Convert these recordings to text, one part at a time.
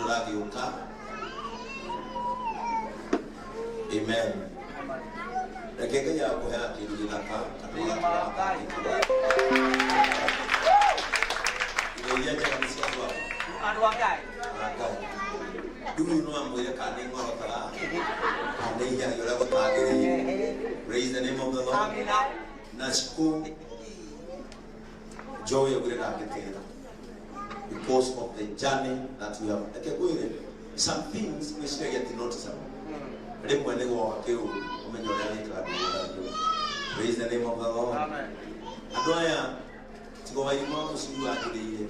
Ũragĩũka. Amen. Reke Ngai akũhe kĩndũ gĩthaka kana ũgatũra. Indo iria njega nĩ cia andũ aku. Andũ a Ngai. A Ngai. Nduru no amwĩre kana nĩ ng'orotaga kana nĩ ihiagia ũrĩa gũtagĩrĩire. Praise the name of the Lord. Amina. Na cikũ Joy augire ndangĩtĩra because of the journey that we have. Reke ngwĩre, some things wĩciragia ti noticeable, rĩmwe nĩ woka kĩũru ũmenye ũrĩa wĩkaga ndũgũthario. Praise the name of the Lord. Amen. Andũ aya tigo wairimũ wa mũcigu anjĩrĩire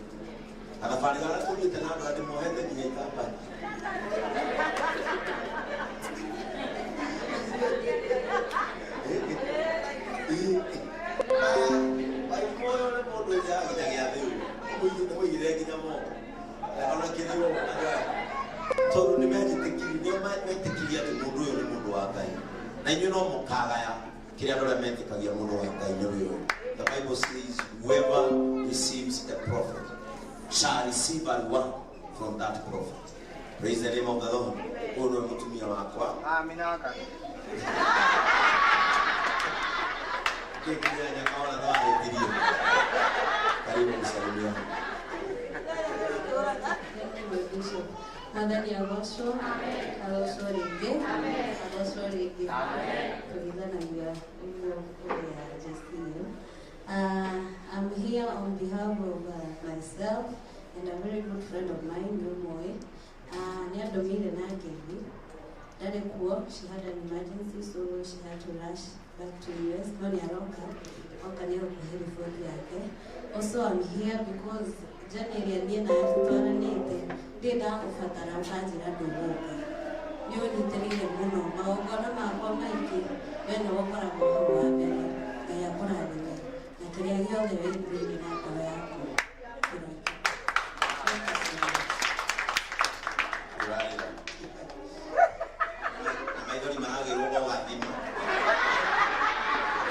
gathabarĩ karĩa tũthiĩte na andũ aya ndĩmohete nginya itambaya. Wairimũ ũyũ nĩ mũndũ ũrĩa nginya gĩathĩ ũyũ mũigĩrĩre nginya moko ona kĩrĩo andũ aya tondũ nĩ menjĩtĩkirie, nĩo metĩkirie atĩ mũndũ ũyũ nĩ mũndũ wa Ngai, na inyuĩ no mũkagaya kĩrĩa andũ arĩa metĩkagia mũndũ wa Ngai nĩ ũyũ. The Bible says whoever receives a prophet shall receive a reward from that prophet. Praise the name of the Lord. Ũyũ nĩwe mũtumia wakwa. Amina Ngai. Kĩnginya nyakaona twahĩtirie. Karibu msalimia. Bishop. Mwathani agocwo, agocwo rĩngĩ, agocwo rĩngĩ. Tũgithanagia ũguo ũrĩa JCM. I'm here on behalf of myself and a very good friend of mine, Nĩũmũĩ. Nĩ andũmĩire na ngeithi. Ndarĩ kuo, she had an emergency, so she had to rush back to US. No nĩ aroka, oka nĩ egũkũhe riboti yake. Also, I'm here because journey ĩrĩa niĩ nawe tũtwaranĩte, ndirĩ ndagũbatara ũkanjĩra ndũgũka. Nĩ ũnyitĩrĩire mũno, magongona makwa maingĩ, we nĩwe ũkoragwo hau wa mbere. Ngai akũrathime na kĩrĩa gĩothe wĩ thĩinĩ na ngoro yaku kĩroka. Thank you so much. Ũrarĩra na maithori maragĩrwo o gathima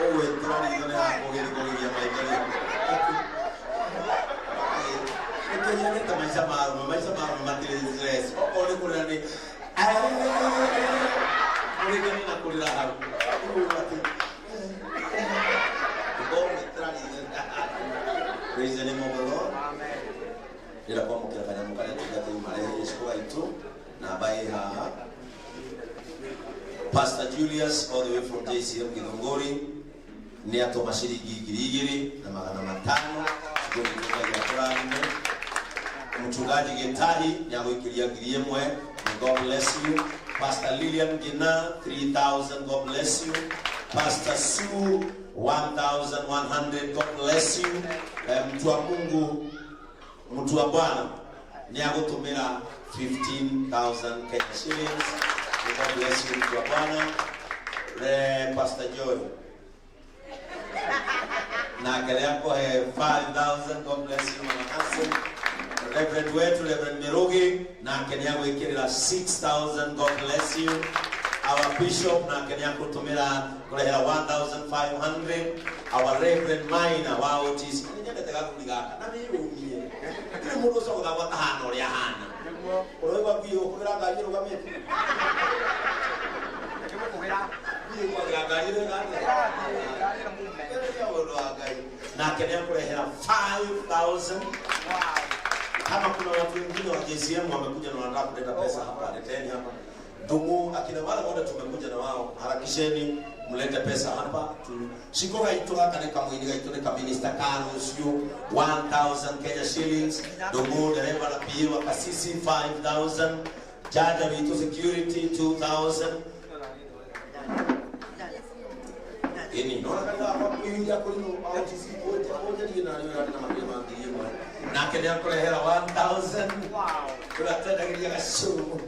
ũgwĩtũra ritho nĩ hakũgĩrikũgĩria maithori. Nĩkĩnyonete maica ma arũme, maica ma arũme matirĩ stress. Okorwo nĩ kũrĩra nĩ mũrĩkanie na kũrĩra hau. Ũguo atĩ ũgwĩtũra ritho. Praise the name of the Lord. Amen. Ndĩrenda kwamũkĩra kanyamũ karĩa tungatĩri mareheire cukũ gaitũ namba ĩ haha. Pastor Julius all the way from JCM Githunguri nĩ atũma ciringi 2500. Cukũ gitũ Ngai akũrathime. Mchungaji Gitahi nĩ agũikĩria 1000. May God bless you. Pastor Lilian Gina 3000. God bless you. Pastor Sue 1100. God bless you. Mtu wa Mungu, mtu wa Bwana nĩ agũtũmĩra 15,000 Kenya shillings. May God bless you, mtu wa Bwana. Pastor Joy nake nĩ akũhe 5000. God bless you, Mama Hanson. Reverend wetu, Reverend Mirugi, nake nĩ agwĩkĩrĩra 6000. God bless you. Our bishop nake nĩ akũtũmĩra kũrehera 1500. Our Reverend Minor wa OTC, nĩ nyendete gathuri gaka na nĩ yũmie ndirĩ mũndũ ũcio gũthagwo atahana ũrĩa ahana. Nĩguo. Ũraigua ngui ĩgũkũgĩra ngari ĩrũgamĩte. Nĩgũkũgĩra. Ngui ĩgũkũgĩra ngari ĩrũgamĩte. Ĩrathiĩ, ngari ĩno mume. Ũndũ wa Ngai nake nĩ akũrehera 5000. Wow. Kama kuna watu wengine wa JCM wamekuja na wanataka kuleta pesa hapa, leteni hapa. Ndugu akina wale wote tumekuja na wao, harakisheni mlete pesa hapa. Tu shiko gaitũ gaka nĩ kamũini gaitũ nĩ kaminista ka rũciũ 1000 Kenya shillings. Ndugu dereva na PA wa kasisi 5000. Jaja witũ security 2000. Ini nona kanitha wakwa kwĩyũria kũrinũ OTC kũnjaririe na rĩo na makĩria ma 1000 nake nĩ akũrehera 1000. Wow. Ũrĩa twendagĩria gacũrũ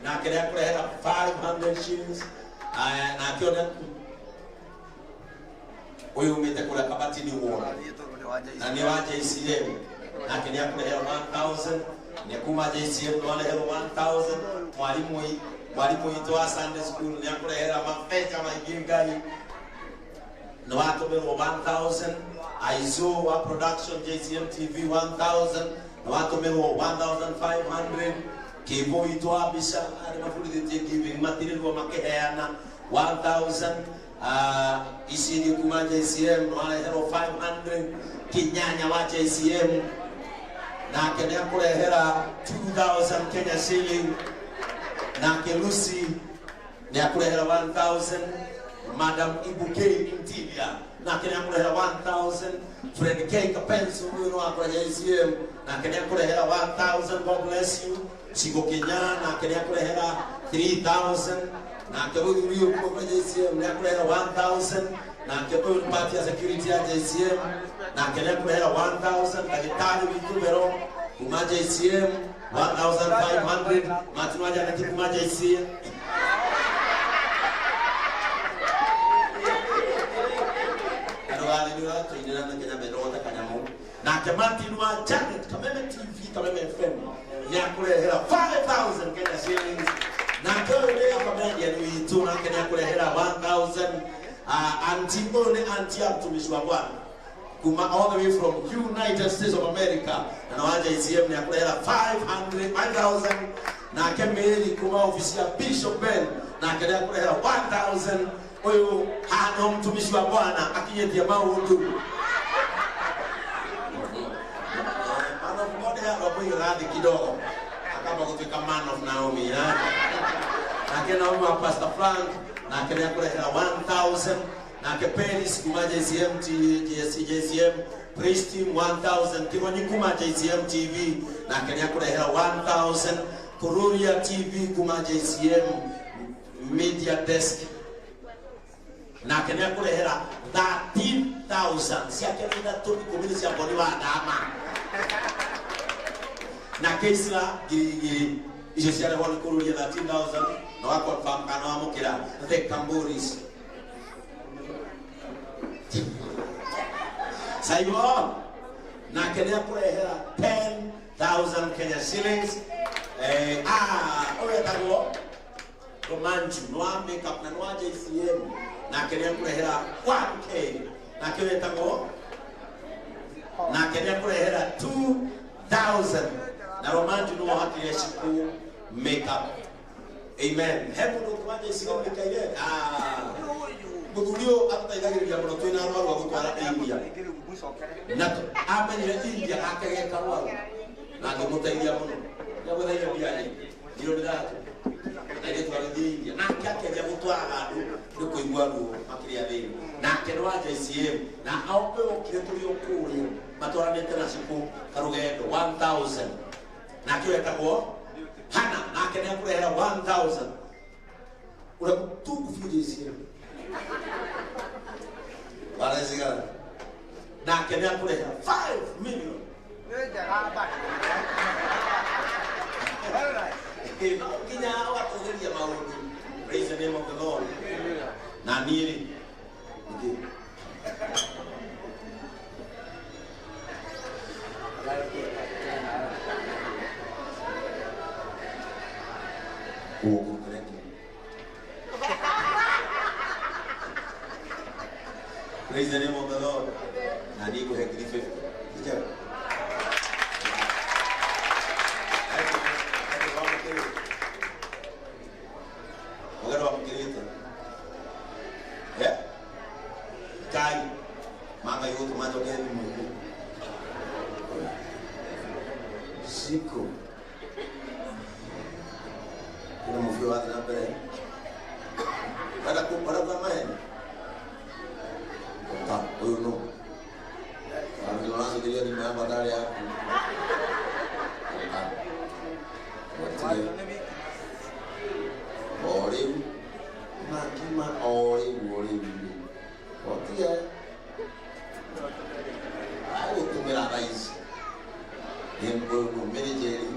nake nĩ akũrehera 500 shillings. Aya, nake ona ũyũ umĩte kũrĩa Kabatini ward na nĩ wa JCM nake nĩ akũrehera 1000. Nĩ kuma JCM nĩ wareherwo 1000. Mwarimũ witũ wa Sunday school nĩ akũrehera mabeca maingĩ. Ngai nĩ watũmĩrwo 1000. Aizo wa production JCM TV 1000 nĩ watũmĩrwo 1500. Kĩbũ witũ wa mbica arĩa mabundithĩtie giving matirĩrwo makĩheana 1000. Ici ingĩ kuma JCM nĩwareherwo 500. Kĩnyanya wa JCM nake nĩ akũrehera 2000 Kenya shilling. Nake Lucy nĩ akũrehera 1000. Madam Ibuke Intilia nake nĩ akũrehera 1000. Fred K Kapenso huyu nĩ wakwa JCM nake nĩ akũrehera 1000. God bless you. Cigo Kinya nake nĩ akũrehera 3000. Nake mũthuri ũyũ kuma kwa JCM nĩ akũrehera 1000. Nake ũyũ nĩ part ya security ya JCM nake nĩ akũrehera 1000. Ndagĩtarĩ witũ Vero kuma JCM 1500. Martin wa Janeti kuma JCM. Andũ athĩ nĩ ũratũinĩra na Kenya mendogota kanyamũ. Nake Martin wa Janet Kameme TV Kameme FM nĩ akũrehera 5000 Kenya shillings. Nake ũyũ nĩ comedian witũ nake nĩ akũrehera 1000. Auntie ũyũ nĩ auntie ya mtumishi wa Bwana kuma all the way from United States of America na nĩ wa JCM nĩ akũrehera 500 5000. Nake Mary kuma ofisi ya Bishop Ben nake nĩ akũrehera 1000. Ũyũ haha no mtumishi wa Bwana akinyĩtie maũndũ. Man of God hapo thĩ kidogo akamba gũtuĩka man of Naomi, eh? Nake Naomi wa Pastor Frank nake nĩ akũrehera 1000. Nake Peris kuma JCM JSC JCM Praise Team 1000. Kigonyi kuma JCM TV nake nĩ akũrehera 1000. Kururia TV kuma JCM Media Desk nake nĩ akũrehera 13000 ciake nĩ ithatũ ikũmi nĩ cia Boni wa Ndama. Nake Isla 2000 icio ciarehwo nĩ Kururia 13000 na wa confirm kana wamũkĩra the Kamburis Saiwo nake nĩ akũrehera 10000 Kenya shillings. Ũyũ etagwo Romanju nĩ wa makeup na nĩ wa JCM nake nĩ akũrehera 1K. Nake ũyũ etagwo nake nĩ akũrehera 2000 na Romanju nĩ wahakire ciku makeup. Amen. He mũndũ ũngĩ wa JCM wĩkaire mũthuri ũyũ atũteithagĩrĩria mũno twĩna arwaru a gũtwara India na amenyire India gake ge karwaru na ngĩmũteithia mũno nĩagũthaire mbia nyingĩ milioni ithatũ na ithuĩ twarĩthiĩ India nake akĩanjia gũtwara handũ nĩ kũigua ruo makĩria thĩinĩ nake nĩ wa JCM na oke okire tũrĩ o kũrĩa matwaranĩte na cikũ karũgendo 1000. Nake ũyũ etagwo Hana nake nĩ akũrehera 1000. Ũrĩa tungu biũ JCM baracigana nake nĩ akũrehera 5 million. No nginya ũgatũgĩria maũndũ. Praise the name of the Lord. Na niĩ rĩ nĩkĩ? Ũgũkũreke. Praise the name of the Lord. Na niĩ ngũhe 350. Njega. Mũgeni wamũkĩrĩte. Eh? Ngai mangai gũtũma njoke thimũ-inĩ. Ciku. Kuna mũbio wathiĩ na mbere. Wenda kuga maheni? Ũka, ũyũ nũ? Andũ ũracokeria thimũ yakwa ndarĩ yaku. Ũka. Watige. O rĩu. Makima o rĩu o rĩu. Watige. Agũtũmĩra thaa ici. Nĩ ũyũ nũ? Mary Njeri.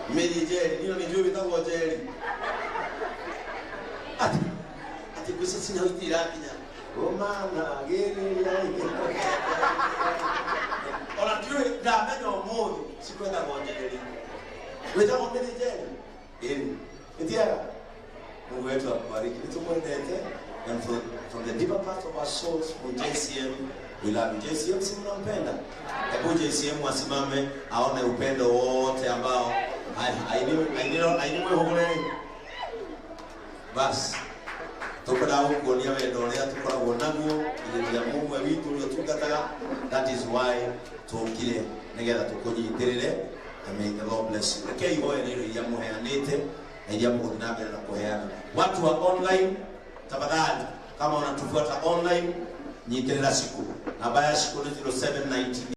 Mary Njeri, niĩ no nĩ njũĩ wĩtagwo Njeri. Ati ati mbeca cinya itirakinya. Rũmana gĩrĩria. Ona ndiũĩ ndamenya ũmũthĩ cikwetagwo Njeri. Wĩtagwo Mary Njeri? Ĩni. Ĩtiega? Mungu wetu akubariki. Nĩtũmwendete and from the deeper part of our souls for JCM We love you. JCM, si mnampenda? Hebu JCM asimame aone upendo wote ambao ainiwe hugure. Basi tukwenda gukuonia wendo uria tukoragwo naguo igĩria mũmwe witũ ũrĩa ũtungataga. That is why tũkire nĩgetha tũkũnyitĩrĩre, and may the Lord bless you. Rekei ihoya nĩ indo iria mũheanĩte na iria mũgũthiĩ na mbere na kũheana. Watu wa online, tafadhali, kama unatufuata online, nyitĩrĩra ciku. Namba ya ciku nĩ 0719.